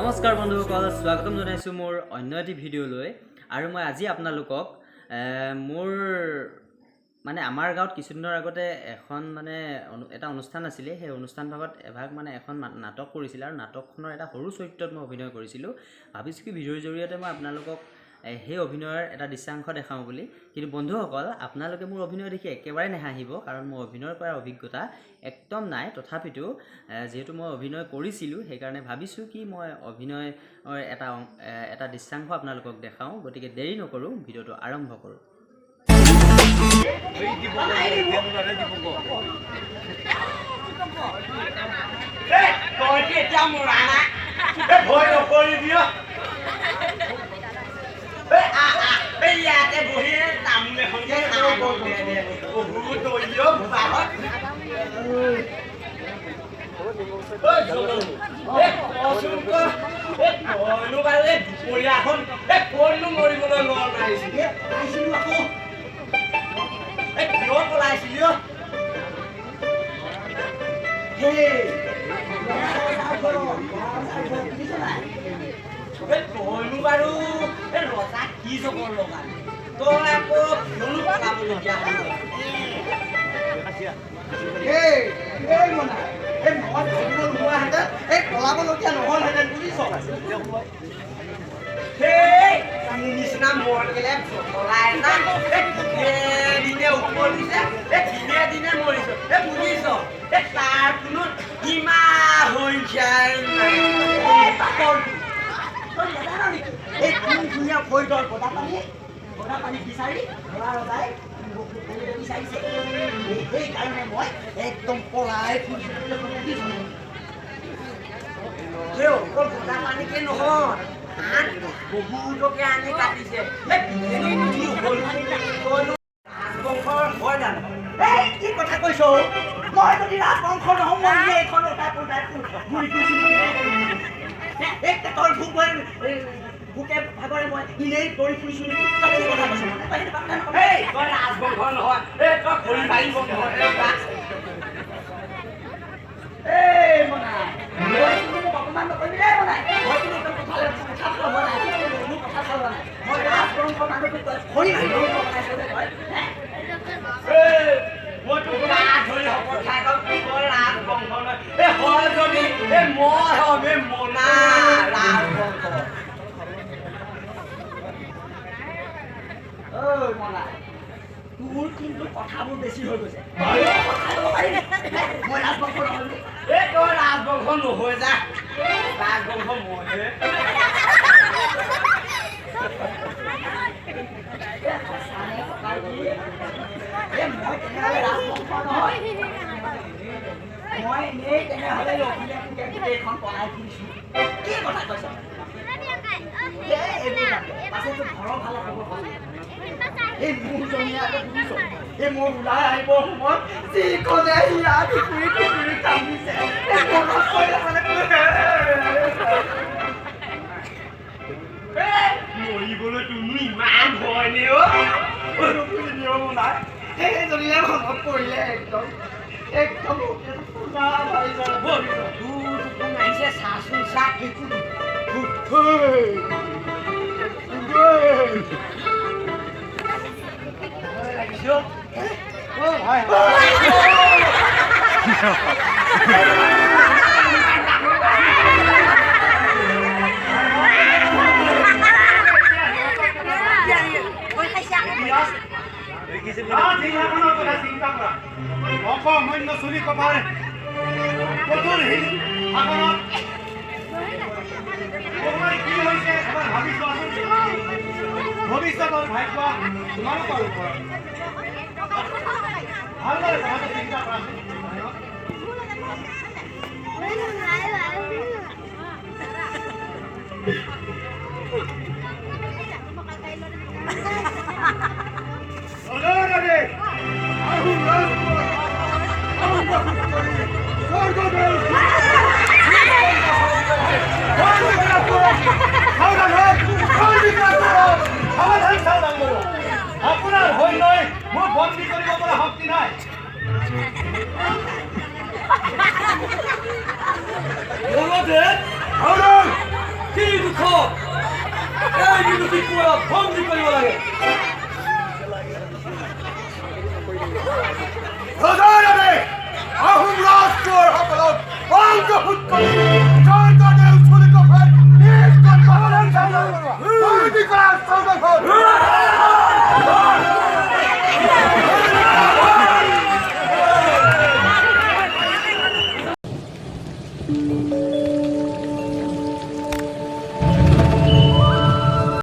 নমস্কাৰ বন্ধুসকল, স্বাগতম জনাইছোঁ মোৰ অন্য এটি ভিডিঅ'লৈ। আৰু মই আজি আপোনালোকক মোৰ মানে আমাৰ গাঁৱত কিছুদিনৰ আগতে এখন মানে এটা অনুষ্ঠান আছিলে। সেই অনুষ্ঠান ভাগত এভাগ মানে এখন নাটক কৰিছিলে আৰু নাটকখনৰ এটা সৰু চৰিত্ৰত মই অভিনয় কৰিছিলোঁ। ভাবিছোঁ কি ভিডিঅ'ৰ জৰিয়তে মই আপোনালোকক সেই অভিনয়ৰ এটা দৃশ্যাংশ দেখাওঁ বুলি। কিন্তু বন্ধুসকল, আপোনালোকে মোৰ অভিনয় দেখি একেবাৰে নেহাঁহিব, কাৰণ মোৰ অভিনয় কৰাৰ অভিজ্ঞতা একদম নাই। তথাপিতো যিহেতু মই অভিনয় কৰিছিলোঁ, সেইকাৰণে ভাবিছোঁ কি মই অভিনয়ৰ এটা দৃশ্যাংশ আপোনালোকক দেখাওঁ। গতিকে দেৰি নকৰোঁ, ভিডিঅ'টো আৰম্ভ কৰোঁ। তই কি এতিয়া মৰা নাই? ভয় নকৰিবি অ। এই আহ আহ, এই ইয়াতে বহি তামোল এখনকে খাই লওঁ দে দে। বহুত দৈ অ বোপাহঁত। ঐ জলু, এই কচোন ক, এই তইনো বাৰু এই দুপৰীয়াখন এই ক'তনো মৰিবলৈ লৰ মাৰিছিলি? আহিছিলো আকৌ। এই কিয় পলাইছিলি অ? হেই, এই তইনো বাৰু এই ৰজাক কি জগৰ লগালি? তই আকৌ কিয়নো পলাবলগীয়া হ'ল? এই এই মনা, এই মই ধৰিব নোহোৱাহেঁতেন এই পলাবলগীয়া নহ'লহেঁতেন, বুজিছ? সেই মোৰ নিচিনা মৰণ গেলে জতলা এটা এই দিনে দিনে ওপৰিছে, এই দিনে দিনে মৰিছে, এই বুজিছ, এই তাৰ কোনো সীমা সংখ্যাই নাই। এই পাগলটো, তই নাজান নেকি? এই ধুনীয়া ফৈদৰ গদাপাণি, গদাপাণি বিচাৰি ধৰা ৰজাই মোক ধৰিব বিচাৰিছে। এই সেইকাৰণে মই একদম পলাই ফুৰিছোঁ, বুজিছ? সেই অকল গদা পানীকে নহয়, আন বহুতকে আনি কাটিছে। এই কি হ'ল, তইনো ৰাজবংশৰ হয় জানো? এই কি কথা কৈছ? মই যদি ৰাজবংশ নহওঁ, মই এনেই এইখন ওলটাই পুলটাই ঘূৰি ফুৰিছোঁ নেকি? এই পেটৰ ভোক ভোকে ভাগৰে মই এনেই দৌৰি ফুৰিছোঁ নেকি? তই কি কথা কৈছ মানে? তই সেইটো কথা নকবি। এই তই ৰাজবংশ নহয়, এই তই খৰিবাৰী বংশ। এই মনা, মই কিন্তু মোক অপমান নকৰিবি দেই মনাই। মই কিন্তু একদম কথালৈ কথা ভাল হোৱা নাই, মোৰ কথা ভাল হোৱা নাই। মই ৰাজবংশ মানুহটো, তই খৰিবাৰী বংশ বনাইছ যে তই, হে? এই মই তোক ৰাজ ধৰি শপত খাই কম, তই ৰাজবংশ নহয়। এই হয় যদি, এই মই হ'ম এই মনা ৰাজবংশ। ঐ মনা, তোৰ কিন্তু কথাবোৰ বেছি হৈ গৈছে। তই মোক কথা ক'ব পাৰিবি হে? মই ৰাজবংশ নহয় বুলি। এই তই ৰাজবংশ নহয় যা, ৰাজবংশ মইহে। সঁচানে ককাইটি? এই মই তেনেহ'লে ৰাজবংশ নহয়? মই এনেই তেনেহ'লে লখিমে পোকে গোটেইখন পলাই ফুৰিছোঁ? কি কথা কৈছ? এই এইবোৰ বাদ দে। পাছে তোৰ ঘৰৰ ফালে খবৰ কচোন। এই মোৰজনীয়ে আকৌ, বুজিছ, এই মই ওলাই আহিবৰ সময়ত যিকণে হিয়া টুকুৰি টুকুৰি কান্দিছে, এই মনত পৰিলে মানে এই মৰিবলৈ তুমি ইমান ভয় নে অ? নুবুজিবি অ মোনাই, সেইজনীলে মনত পৰিলে একদম একদম শুনা মাৰি যায়। তোৰ টোপনি আহিছে, চাচোন চা। লাগিছে অ। সিংহাসনৰ কথা চিন্তা কৰা। অকমান্য চুলি কপাৰ কঠোৰ শাসনত তোমাৰ কি হৈছে এবাৰ ভাবি চোৱাচোন। ভৱিষ্যতৰ ভাগ্য তোমালোকৰ ওপৰত। ভালদৰে কথাটো চিন্তা কৰাচোন। আহোম ৰাজকুমাৰ স্বৰ্গদেউ সাৱধান হওক, সাৱধান, সাৱধান। আপোনাৰ সৈন্যই মোক বন্দী কৰিব পৰা শক্তি নাই। সাৱধান। মূৰ্খ। এই বিদুষী কোঁৱৰক বন্দী কৰিব লাগে। ৰজাৰ আদেশ, আহোম ৰাজকোঁৱৰসকলক অংগভূত কৰি